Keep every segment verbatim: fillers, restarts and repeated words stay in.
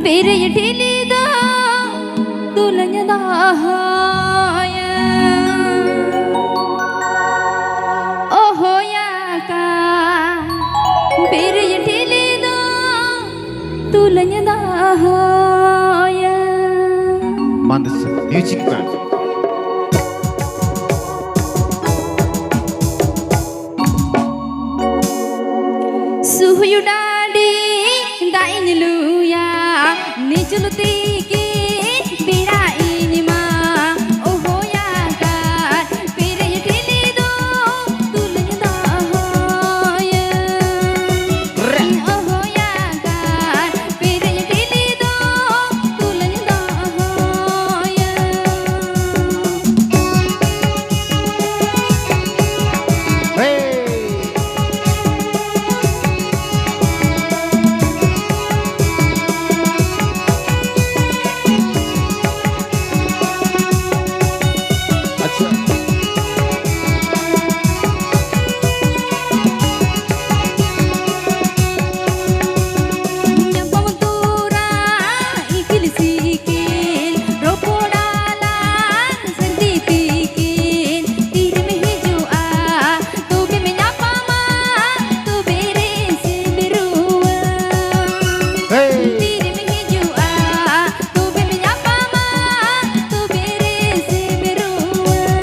ᱯᱮᱨᱮᱡ ᱴᱷᱤᱞᱤ ᱫᱚ ᱛᱩᱞᱟᱹᱧ ᱫᱚᱦᱚᱭᱟ᱾ ᱚᱦᱚᱭᱟ ᱠᱟ ᱯᱮᱨᱮᱡ ᱴᱷᱤᱞᱤ ᱫᱚ ᱛᱩᱞᱟᱹᱧ ᱫᱚᱦᱚᱭᱟ᱾ ᱢᱟᱱᱫᱤᱥᱚ ᱢᱤᱭᱩᱡᱤᱠ ᱵᱮᱱᱰ᱾ ᱥᱩᱦᱩᱭᱩ ᱰᱟᱹᱰᱤ ᱫᱟᱜ ᱤᱧ ᱞᱩᱭᱟ, ᱱᱤᱪᱩᱞ ᱛᱤᱠᱤᱱ ᱵᱮᱲᱟ ᱤᱧ ᱢᱟ ᱚᱦᱚᱭᱟᱠᱟᱫ ᱯᱮᱨᱮᱡ ᱴᱷᱤᱞᱤ ᱫᱚ ᱛᱩᱞᱟᱹᱧ ᱫᱚᱦᱚᱭᱟ᱾ ᱚᱦᱚᱭᱟᱠᱟᱫ ᱯᱮᱨᱮᱡ ᱴᱷᱤᱞᱤ ᱫᱚ ᱛᱩᱞᱟᱹᱧ ᱫᱚᱦᱚᱭᱟ᱾ ᱧᱟᱯᱟᱢ ᱛᱚᱨᱟ ᱤᱠᱤᱞ ᱥᱤᱠᱤᱞ ᱨᱚᱯᱚᱲ ᱟᱞᱟᱝ ᱥᱟᱹᱨᱫᱤ ᱛᱤᱠᱤᱱ᱾ ᱛᱤᱨᱮᱢ ᱦᱤᱡᱩᱜᱼᱟ ᱛᱚᱵᱮᱢ ᱧᱟᱯᱟᱢᱟ, ᱛᱚᱵᱮ ᱨᱮ ᱥᱤᱢ ᱨᱩᱣᱟᱹᱲ᱾ ᱛᱤᱨᱮᱢ ᱦᱤᱡᱩᱜᱼᱟ ᱛᱚᱵᱮᱢ ᱧᱟᱯᱟᱢᱟ, ᱛᱚᱵᱮ ᱨᱮ ᱥᱤᱢ ᱨᱩᱣᱟᱹᱲ᱾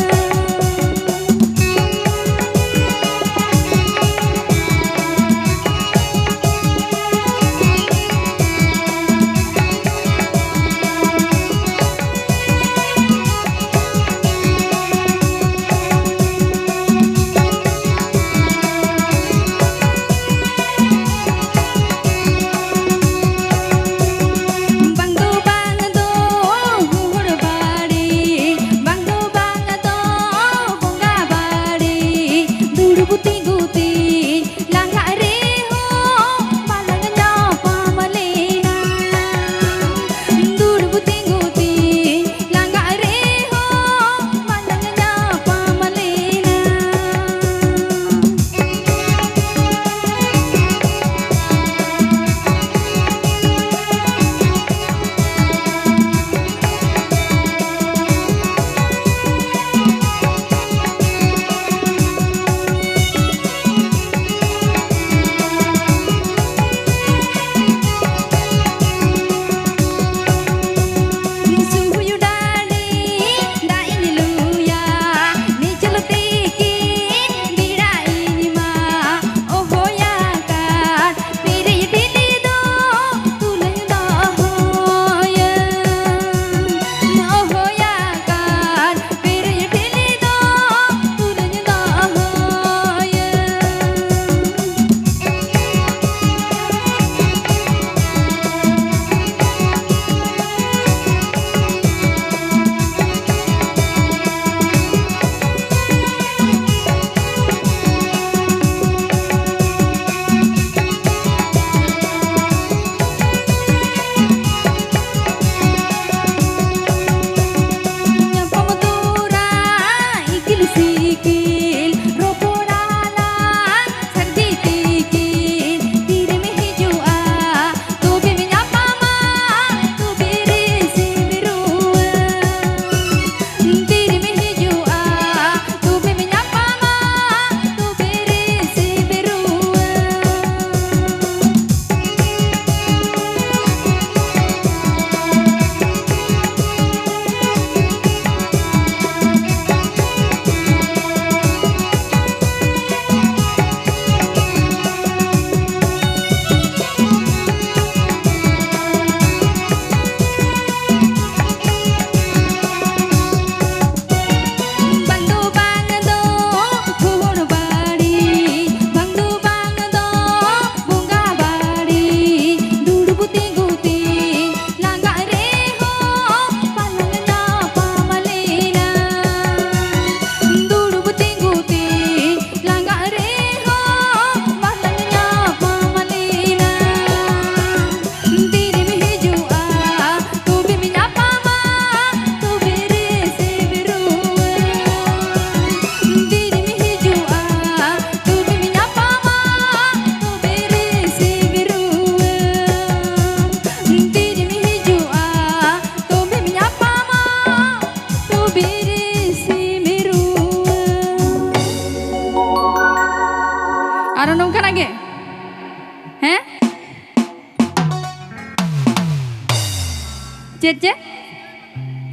ᱪᱮᱫ ᱪᱮᱫ?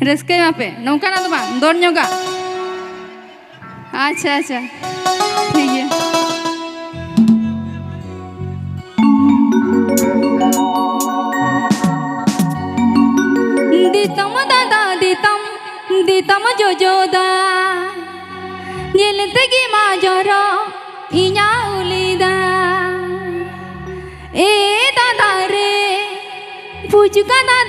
ᱨᱟᱹᱥᱠᱟᱹᱭ ᱢᱟᱯᱮ, ᱱᱚᱝᱠᱟᱱᱟᱜ ᱫᱚ ᱵᱟᱝ, ᱫᱚᱱ ᱧᱚᱜᱟᱜ᱾ ᱟᱪᱪᱷᱟ, ᱟᱪᱪᱷᱟ, ᱴᱷᱤᱠ ᱜᱮᱭᱟ᱾ ᱫᱤᱛᱟᱢ ᱫᱟᱫᱟ ᱫᱤᱛᱟᱢ, ᱫᱤᱛᱟᱢ ᱡᱚᱡᱚ ᱫᱟ, ᱧᱮᱞ ᱛᱮᱜᱮ ᱢᱟ ᱡᱚᱨᱚ ᱤᱧᱟᱹᱜ ᱩᱞᱤ ᱫᱟ᱾ ᱮ ᱫᱟᱫᱟ ᱨᱮ, ᱯᱷᱩᱪᱠᱟ ᱫᱟᱫᱟ